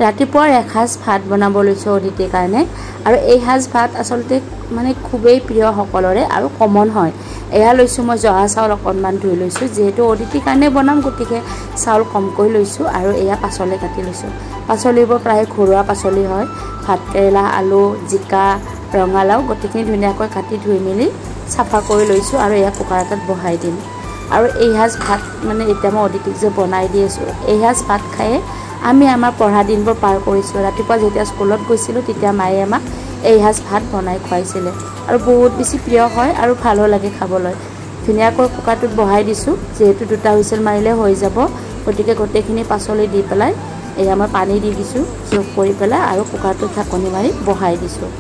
ৰাতিপুৱাৰ এসাঁজ ভাত বনাব লৈছোঁ অদিতিৰ কাৰণে। আৰু এই সাঁজ ভাত আচলতে মানে খুবেই প্ৰিয় সকলোৰে আৰু কমন হয়। এয়া লৈছোঁ মই জহা চাউল অকণমান ধুই লৈছোঁ, যিহেতু অদিতিৰ কাৰণে বনাম গতিকে চাউল কমকৈ লৈছোঁ। আৰু এয়া পাচলি কাটি লৈছোঁ। পাচলিবোৰ প্ৰায় ঘৰুৱা পাচলি হয়, ভাতকেৰেলা, আলু, জিকা, ৰঙালাও গোটেইখিনি ধুনীয়াকৈ কাটি ধুই মেলি চাফা কৰি লৈছোঁ। আৰু এয়া কুকাৰ এটাত বহাই দিম। আৰু এই সাঁজ ভাত মানে এতিয়া মই অদিতিক যে বনাই দি আছোঁ, এই সাঁজ ভাত খায়ে আমি আমাৰ পঢ়া দিনবোৰ পাৰ কৰিছোঁ। ৰাতিপুৱা যেতিয়া স্কুলত গৈছিলোঁ তেতিয়া মায়ে আমাক এই সাঁজ ভাত বনাই খুৱাইছিলে আৰু বহুত বেছি প্ৰিয় হয় আৰু ভালো লাগে খাবলৈ। ধুনীয়াকৈ কুকাৰটোত বহাই দিছোঁ, যিহেতু দুটা হুইচেল মাৰিলে হৈ যাব, গতিকে গোটেইখিনি পাচলি দি পেলাই এয়া মই পানী দি দিছোঁ যোগ কৰি পেলাই আৰু কুকাৰটোত ঢাকনি মাৰি বহাই দিছোঁ।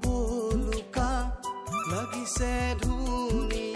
বলুকা লাগিছে ধুনীয়া।